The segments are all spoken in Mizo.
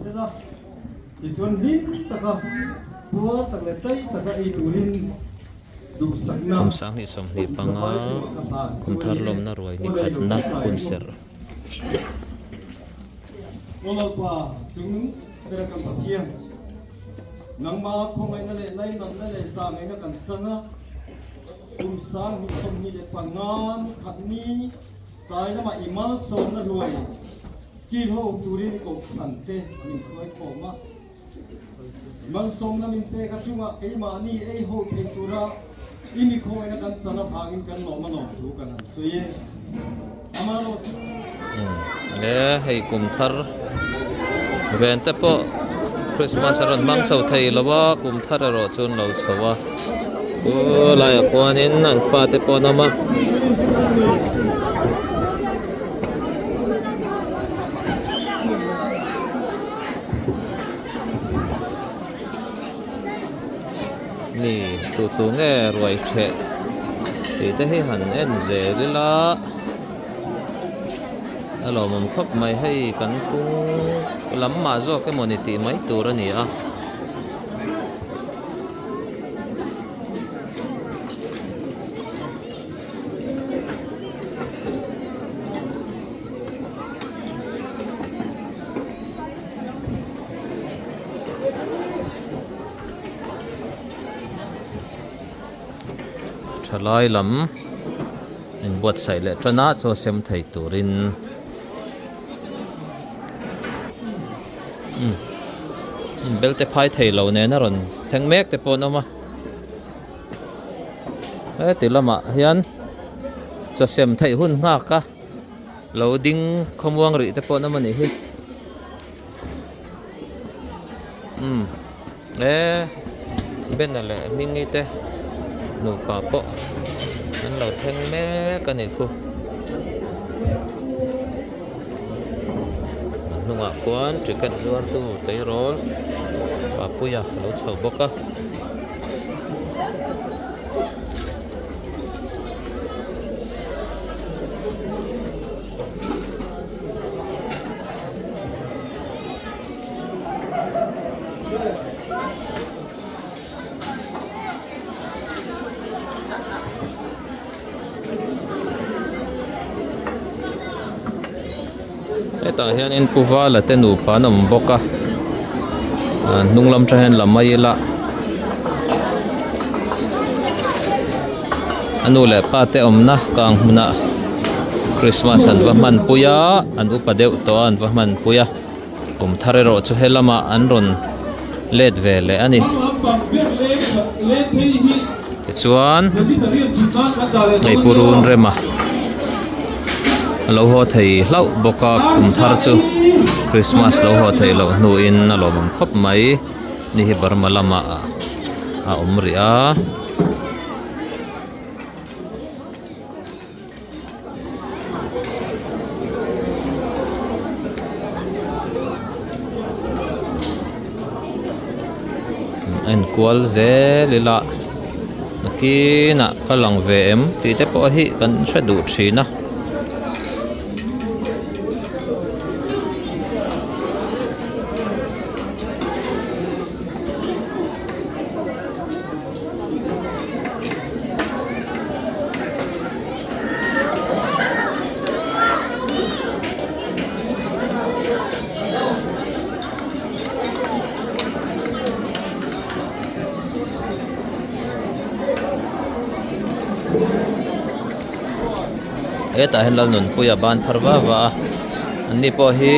sela, tichuan hlim taka puar tak leh tlai taka ei turin duhsakna Kum 2025 kum thar lawmna ruai ni khatna hun serh. Aw Lalpa, chung bera kan Pathian, nangma khawngaihna leh lainatna leh zahngaihna kan chang a, kum 2025 ni khat ni tlai lamah i malsawmna ruai kil ho turin i kohhran te min hruai khawm a. Malsawmna min pek a chungah keimahni ei ho thei tura i mi khawngaihna kan chan avangin kan lawm a lawm thu kan han sawi e. Amaherawhchu. Le hei kum thar ven te pawh Christmas a rawn hmang chho thei lo a, kum thar erawh chu an lo chho a, chu laiah khuanin an fate pawh an awm a. Ni tu tu nge ruai ṭheh tih te hi han en zel ila a lawmawm khawp mai hei kan kung lam mah zawk emaw ni tih mai tur a ni a. Thalai lam inbuatsaih leh tan a chaw sem thei turin umm belte phai thei lo nen a rawn thleng mek te pawh an awm a heti lamah hian chaw sem theih hun nghak a. Lo ding khawmuang rih te pawh an awm a nih hi. Umm e Bena leh Hmingi te nupa pawh an lo thleng mek a nih khu. A hnungah khuan ticket zuartu tleirawl Papuia a lo chho bawk a. Hetah hianin Pu Vala te nupa an awm bawk a hnung lam atang hian la mai ila a nu leh pa te awmna kang hmunah Christmas an va hmanpui a an upa deuh tawh a an va hmanpui a kum thar erawh chu helamah an rawn let ve leh a ni tichuan hei pu run rema a lo haw thei hlauh bawk a kum thar chu Christmas lo haw theih loh hnuin a lawmawm khawp mai ni hi Burma lamah a awm rih a. Enkual zel ila nakinah ka lang ve em tih te pawh hi kan hre duh thin a. Hetah hian Lalnunpuia ban phar va va a anni pawh hi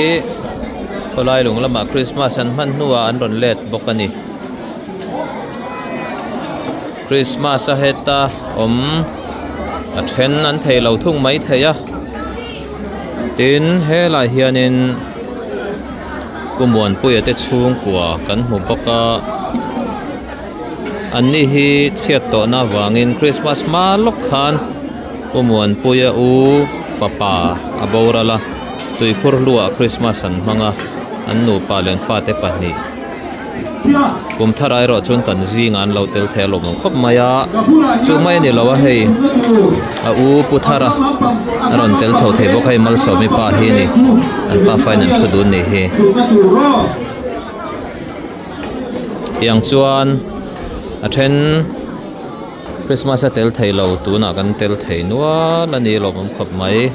khawlai lung lamah Christmas an hman hnuah an rawn let bawk a ni. Christmas a heta awm a then an thei lo thung mai thei a tin helai hianin Pu Muanpuia te chhungkua kan hmu bawk a anni hi chhiat tawhna avangin Christmas hma lawk khan Pu Muanpuia u fapa a boral a tuikhur hluah Christmas an hmang a an nupa leh an fate pahnih. Kum thar ah erawh chuan kan zingah an lo tel thei a lawmawm khawp mai a, chu mai a ni lo a hei a u pu thar a a rawn tel chho thei bawk a hei Malsawmi pa hi a ni an pa fain an thu dun nih hi. Tiang chuan a then Christmas a tel thei lo tunah kan tel thei nual a ni lawmawm khawp mai.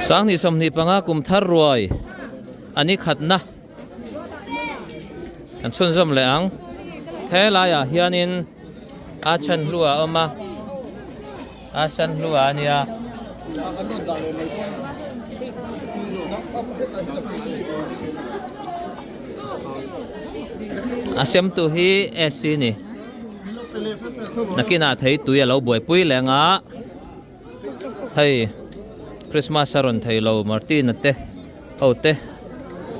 Sanghnih 25 kum thar ruai a ni khatna kan chhunzawm leh ang. He laiah hianin a chhan hlu a awm a, a chhan hlu a nia. A semtu hi SC ni. Nakinah thei tui a lo buaipui leh ang a. Hei Christmas a rawn thei lo Martina te ho te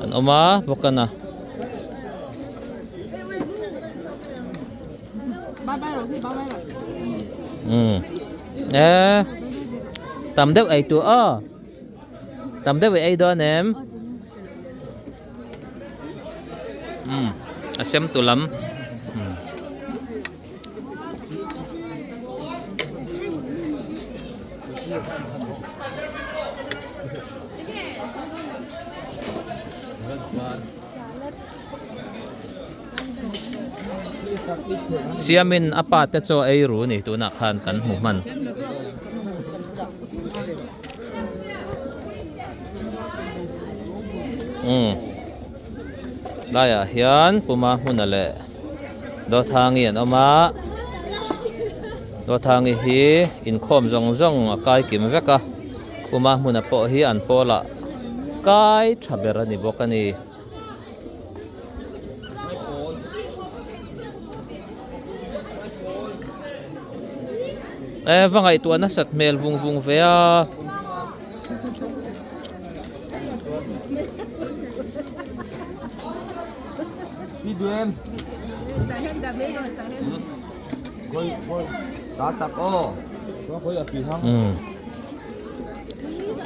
an awm a bawk a na. Umm e tam deuh ei tur aw tam deuh i ei dawn em umm a sem tu lam umm. Siamin a pa te chaw ei ru ni tunah khan kan hmu hman. Umm laiah hian puma hmuna leh. Dawthangi an awm a Dawthangi hi inkhawm zawng zawng a kai kim vek a kuma hmuna pawh hi an pawlah kai tha ber a ni bawk a ni. E va ngaihtuah nasat hmel vung vung ve a.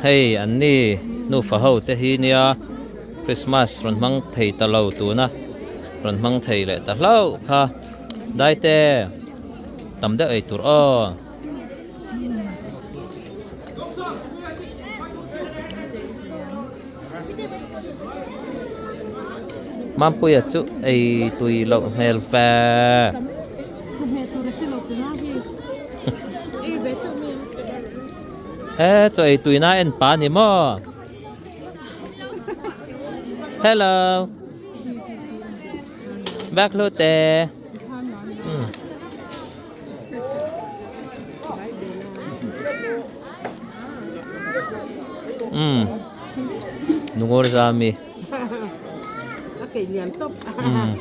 Hei an ni nufa ho te hi nia Christmas rawn hmang thei ta lo tuna rawn hmang thei leh ta hlauh kha daite tam deuh ei tur aw. Mampuia chu ei tui loh hmel ve. E chaw ei tui na en pa ni maw. Hello. Bak hlute. Umm Nungawr zami A keih lian tawp Umm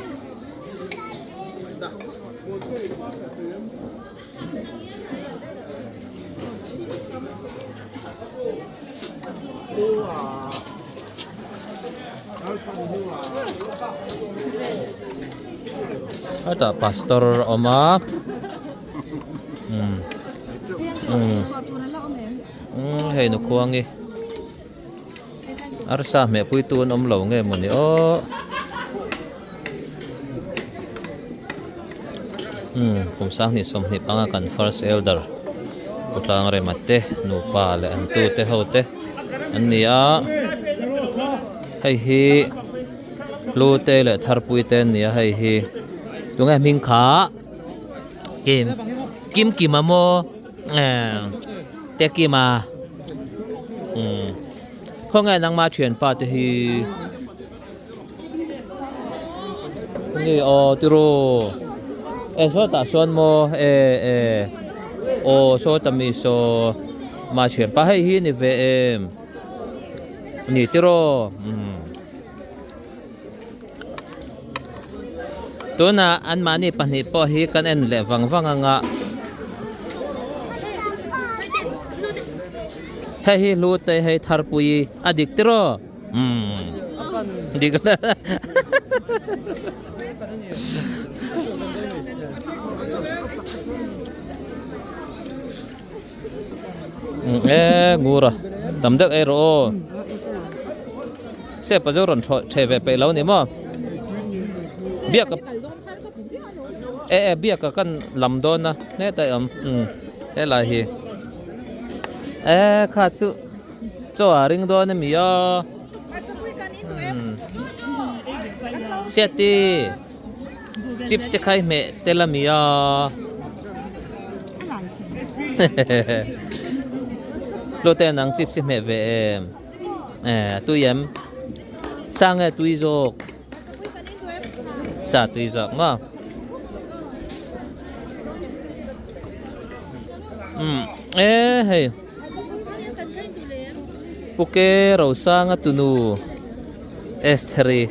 Hetah pastor a awm a umm umm umm hei nukhuangi arsa hmeh pui tu an awm lo nge mawni aw umm kum 2025 kan first elder Kutlang Rema te nupa leh an tute ho te an ni a hei hi. Hlu te leh tharpui te an ni a hei hi tunge hming kha kim kim kima maw eh te kima umm khawnge nangma thianpa te hi nge aw tiraw eh sawtah sawn maw eh eh aw sawta mi saw mah thianpa hei hi a ni ve em. Ni tiraw umm tunah anmahni pahnih pawh hi kan en leh vang vang anga hei hi hlu te hei tharpui a dik tiraw umm dik hle E ngur a tam deuh ei rawh aw sepa chu rawn thaw ve peih lo ni maw biak e e biak a kan lam dawn a hetah i awm umm helai hi e kha chu chaw a ring dawn a mi a. Siati chips te kha i hmeh tel a mi a. Hlute nang chips i hmeh ve em? Eh tui em? Sang e tui zawk. Cha tui zawk maw? Umm e hei. Puke Rosanga tunu Estheri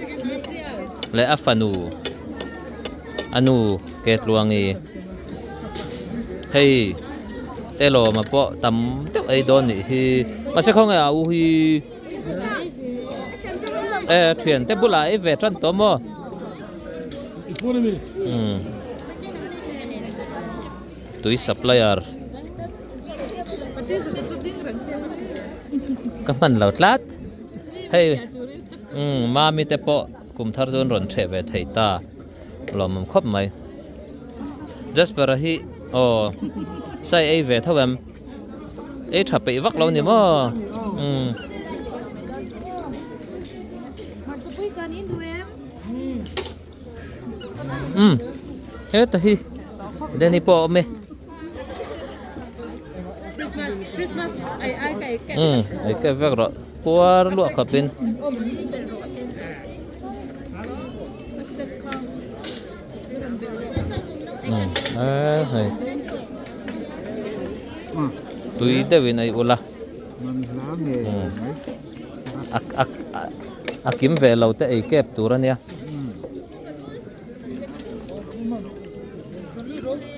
leh a fanu a nu Ketluangi hei Telawma pawh tam deuh ei dawn nih hi mahse khawnge a u hi e thiante bulah ei ve tan tawh maw umm tui supplier. Ka hman lo tlat hei umm mami te pawh kum thar chu an rawn ṭheh ve thei ta lawmawm khawp mai Jasper a hi aw sai ei ve tho em ei tha peih vak lo ni maw umm. Umm heta hi Danny pawh a awm e. Umm ei kep vek rawh puar luah khawp in. Umm eh hei tui deuh in a ei ula umm a a a kim ve lo te ei kep tur a nia.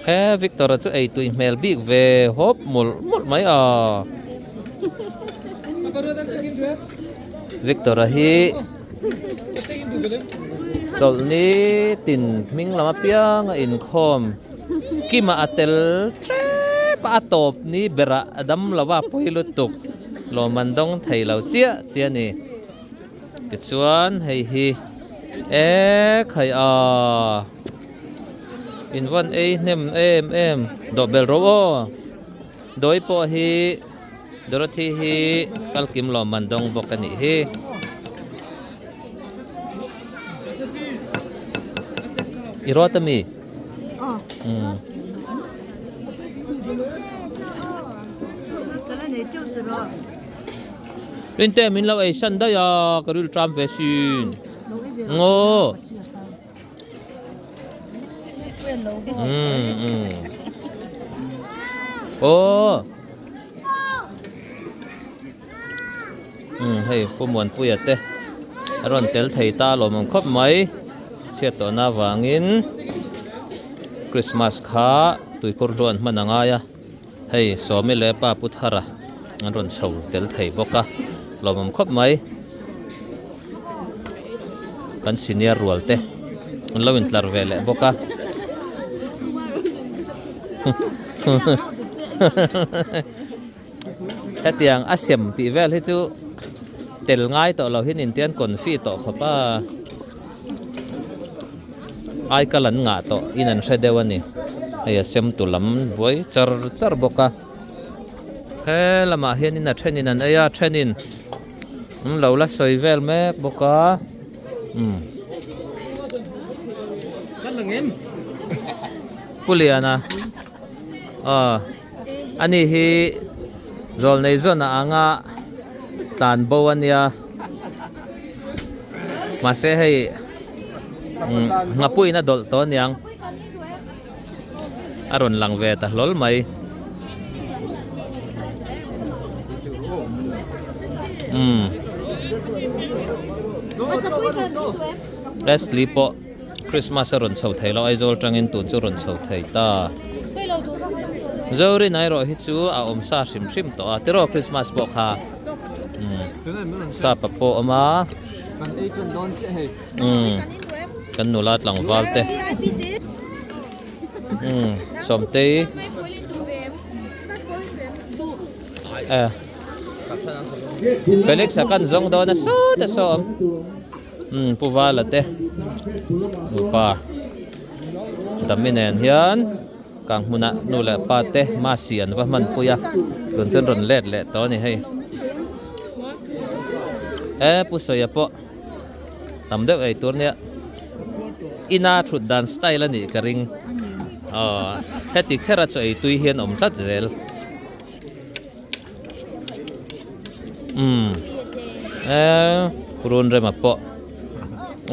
He Victor-a chu ei tui hmel bik ve hawp mawlh mawlh mai a. Victor-a hi chawlhni tin hming lam apiang a inkhawm kima a tel tep a, a tawp ni berah a dam lo a pawi lutuk lawm an dawng thei lo chiah chiah a ni. Tichuan hei hi e khai a in vawn ei hnem em em dawh bel ro aw dawi pawh hi Dorothy hi kalkim lawmman dawng bawk a nih hi. I rawt ami? Umm. Rinte min lo ei san daih a ka ril tram ve sin ngaw umm umm aw umm hei Pu Muanpuia te a rawn tel thei ta lawmawm khawp mai chhiat tawhna avangin Christmas kha tuikhur hluan hman a ngai a. Hei Sawmi leh pa Pu Thara an rawn chho tel thei bawk a, lawmawm khawp mai. Kan senior rual te an lo intlar ve leh bawk a. Hetiang a sem tih vel hi chu tel ngai tawh lo hian intian confi tawh khawp a. Aikal an ngah tawh in an hre deuh a ni hei a sem tu lam buai char char bawk a he lamah hianin a thenin an ei a a thenin an lo la sawi vel mek bawk a umm Pu Liana aw ani hi zawlnei zawn a anga tlan bo a nia mahse hei nghapuiin a dawlh tawh aniang a rawn lang ve ta hlawl mai umm Leslie pawh Christmas a rawn chho thei lo Aizawl tangin tun chu rawn chho thei ta Zorin erawh hi chu a awm sa hrim hrim tawh a tiraw Christmas pawh kha umm sapa pawh a awm a. Kan ei tan dawn chiah hei. Umm kan nula tlangval te. Umm Sawmtei. Eh. Felix a kan zawng dawn a sawt a sawm. Umm Pu Vala te nupa Dami nen hian kang hmunah nu leh pa te masi an va hmanpui a tun chuan rawn let leh tawh a ni hei. E Pu Sawia pawh. Tam deuh ei tur nia. Ina thut dan style a nih ka ring. Aw heti khera chaw ei tui hian awm tlat zel. Umm eee purun rema pawh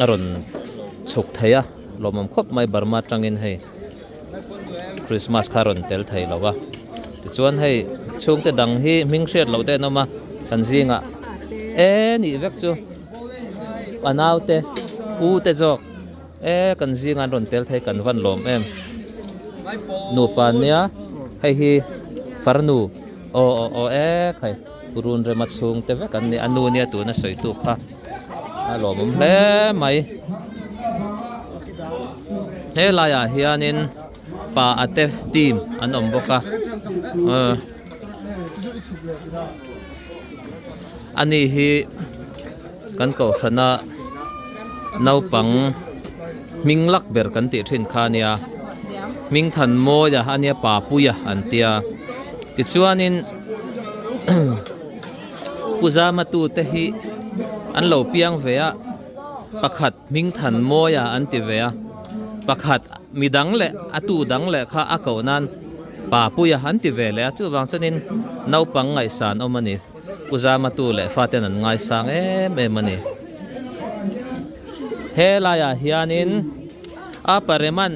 a rawn chhuk thei a lawmawm khawp mai Burma atangin hei Christmas kha a rawn tel thei lo a tichuan hei chhungte dang hi hming hriat loh te an awm a kan zingah eee nih vek chu a naute u te zawk eee kan zingah an rawn tel thei kan van lawm em nupa nia hei hi farnu aw aw aw eee khai purun rema chhungte vek an ni a nu nia tuna sawi tu kha a lawmawm hle mai he laiah hianin pa ate team an awm bawk a aw ani hi kan kohhrana naupang hming lak ber kan tih thin kha a nia hming than mawi a ania papuia an tia tichuanin Pu Zama tute hi an lo piang ve a pakhat hming than mawi a an ti ve a pakhat midang leh a tu dang leh kha a koh nan Papuia an ti ve leh a chuvang chuanin naupang ngaihsan awm a ni Pu Zama tu leh faten an ngaisang em em a ni he laiah hianin a pareman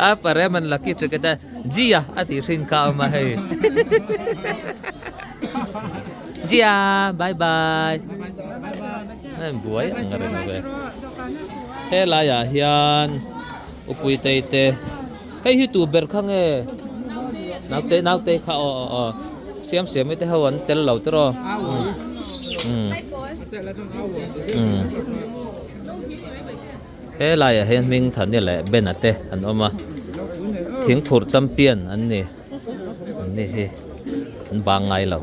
a pareman lucky ticket a Gia a tih hrin kha a awm a hei Gia bye bye a in buai ang reng ve he laiah hian upui tei te hei hi tu ber kha nge naute naute kha aw aw aw siam siam te ho an tel lo tiraw um um He laiah hian hming Thani leh Bena te an awm a, thingphurh champion an ni, an ni hi an bang ngai lo.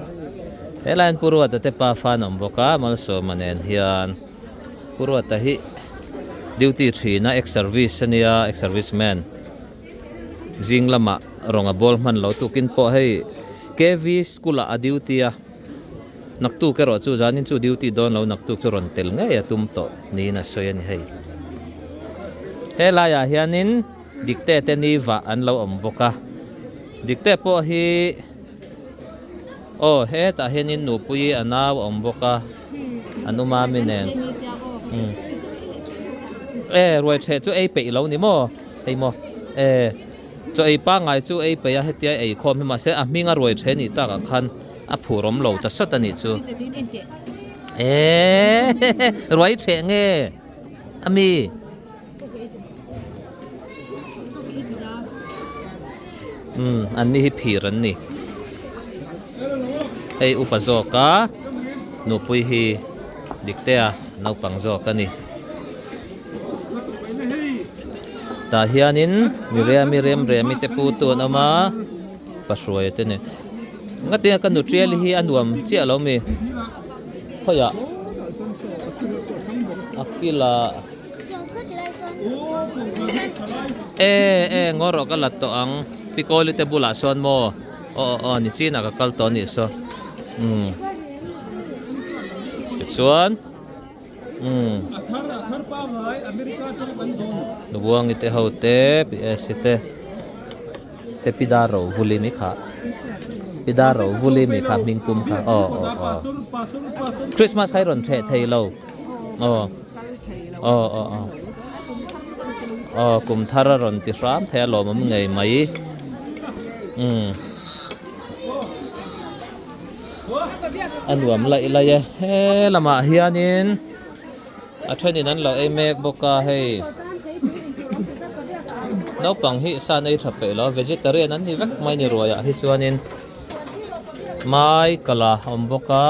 He laiin Pu Ruata te pa fa an awm bawk a, Malsawma nen hian Pu Ruata hi duty thin a, ex service a nia, ex service man zing lamah rawng a bawl hman lo tukin pawh hei KV school ah a duty a. Naktuk erawh chu zanin chu duty dawn lo naktuk chu rawn tel ngei a tum tawh niin a sawi a ni hei. He laiah hianin Dikte te ni vah an lo awm bawk a, Dikte pawh hi aw hetah hianin nupui a nau a awm bawk a, an awm a mi nen umm e ruaichheh chu ei peih lo ni maw hei maw e. Chaw ei pangngai chu ei peih a, hetia ei khawm hi mahse a hming a ruai then nih takah khan a phur awm lo ta sawt a nih chu. Eeeee ruai theh nge a mi? Umm an ni hi phir an ni. Hei upa zawk a nupui hi Diktea naupang zawk a ni. Tah hianin Miriami Remremi te pu tu an awm a Pahruaia te nen ngatinge ka nu tial hi a nuam chiah lo mi khawiah a kila e e ngaw rawh ka la tawh ang Pikawli te bulah sawn maw aw aw aw nichinah ka kal tawh a nih saw umm tichuan. Umm Nubuangi te ho te PS te te pi dar ro vuli mi kha pi dar ro vuli mi kha hming pum kha aw aw aw Christmas khai rawn theh thei lo aw aw aw aw aw kum thar a rawn ti hram thei a lawmawm ngei mai umm. A nuam laih laih e he lamah hianin a thenin an lo ei mek bawk a hei naupang hi san ei tha peih lo vegetarian an ni vek mai ni ruaiah hi chuanin mai kala a awm bawk a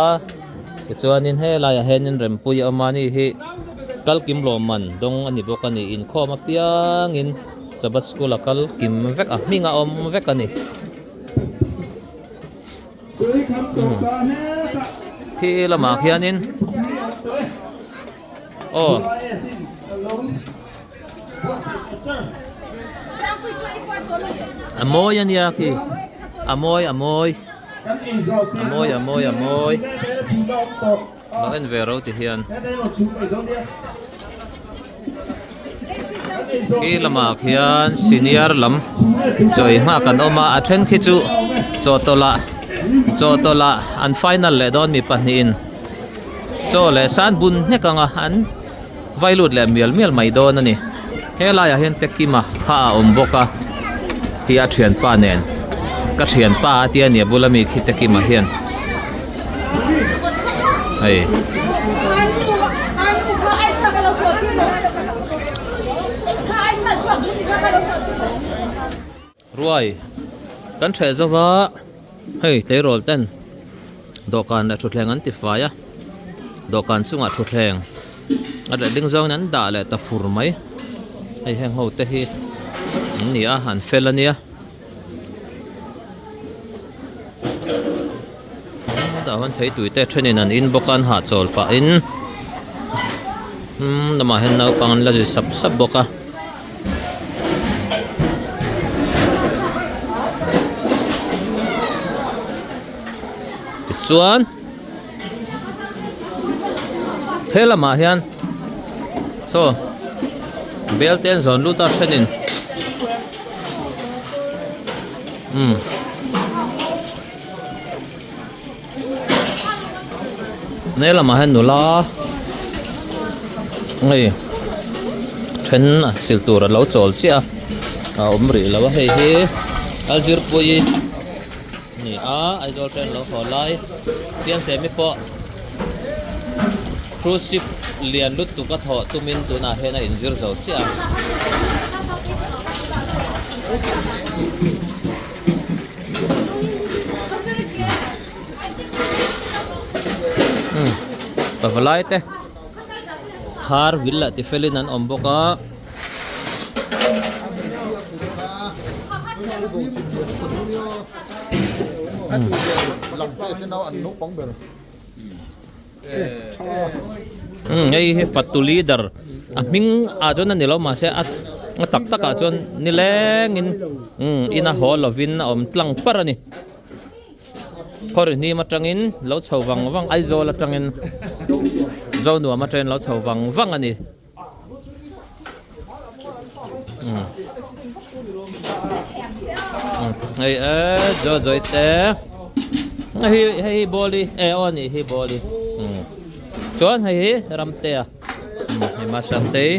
tichuanin helaiah hianin rempui a awm a ni hi kalkim lawmman dawng a ni bawk a ni inkhawm apiangin sabbath school a kal kim vek a hming a awm vek a ni. Khi lamah khianin aw a mawi a nia khi a mawi a mawi. A mawi a mawi a mawi lo en ve ro ti hian khi lamah khian senior lam chaw ei nghak an awm a a then khi chu chaw tawlh ah chaw tawlh ah an final leh dawn mi pahnihin chaw leh san bun hnek ang a an vai lut leh mial mial mai dawn a ni he laiah hian tekima kha a awm bawk a hi a thianpa nen ka thianpa a tia nia bula mi khi tekima hian hei Ruai kan ṭheh zo va hei tleirawl ten dawhkan leh thutthleng an ti fai a dawhkan chungah thutthleng a letling zawngin an dah leh ta fur mai hei heng ho te hi an ni a an fel a nia tah hian theitui te thenin an in bawk a an hahchawl pahin umm lamah hian naupang an la zi sap sap bawk a. Tichuan he lamah hian saw bel te an zawn lut a thenin umm He lamah hian nula hei then a sil tur a lo chawl chiah a a awm rih lo a hei hi a zirpui a ni a Aizawl train lo haw lai Siamsemi pawh cruise ship lian lutuk a thawh tumin tunah hian a inzir zo chiah a. Pavalai te har vil lah ti felin an awm bawk a. Hei hi fatu leader a hming ah chuan a ni lo mahse a a tak tak ah chuan nilengin in a haw lovin a awm tlang par a ni khawrihnim atangin lo chho vang vang Aizawl atangin Zonuam atangin lo chho vang vang a ni. Hei e jo joi te hei hei ball hi e aw ni hi ball hi chuan hei hi ramtea hei masangtei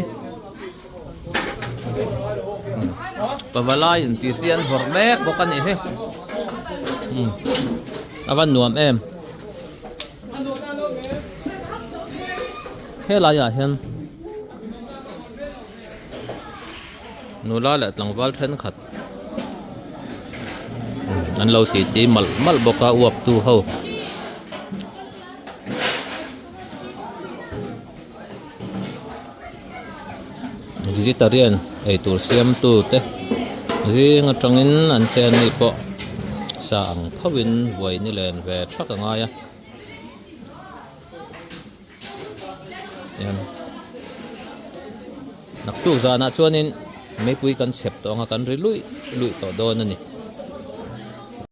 pavalai in tih te an vawrh mek bawk a nih hi a va nuam em. Helaiah hian nula leh tlangval thenkhat an lo titi malh malh bawk a uap tu ho. Vegetarian eitur siam tu te zing atangin an chen ni pawh sa ang tho in buai ni len ve thak a ngai a. Naktuk zanah chuanin meipui kan chhep tawh ang a kan ri luih luih tawh dawn a ni.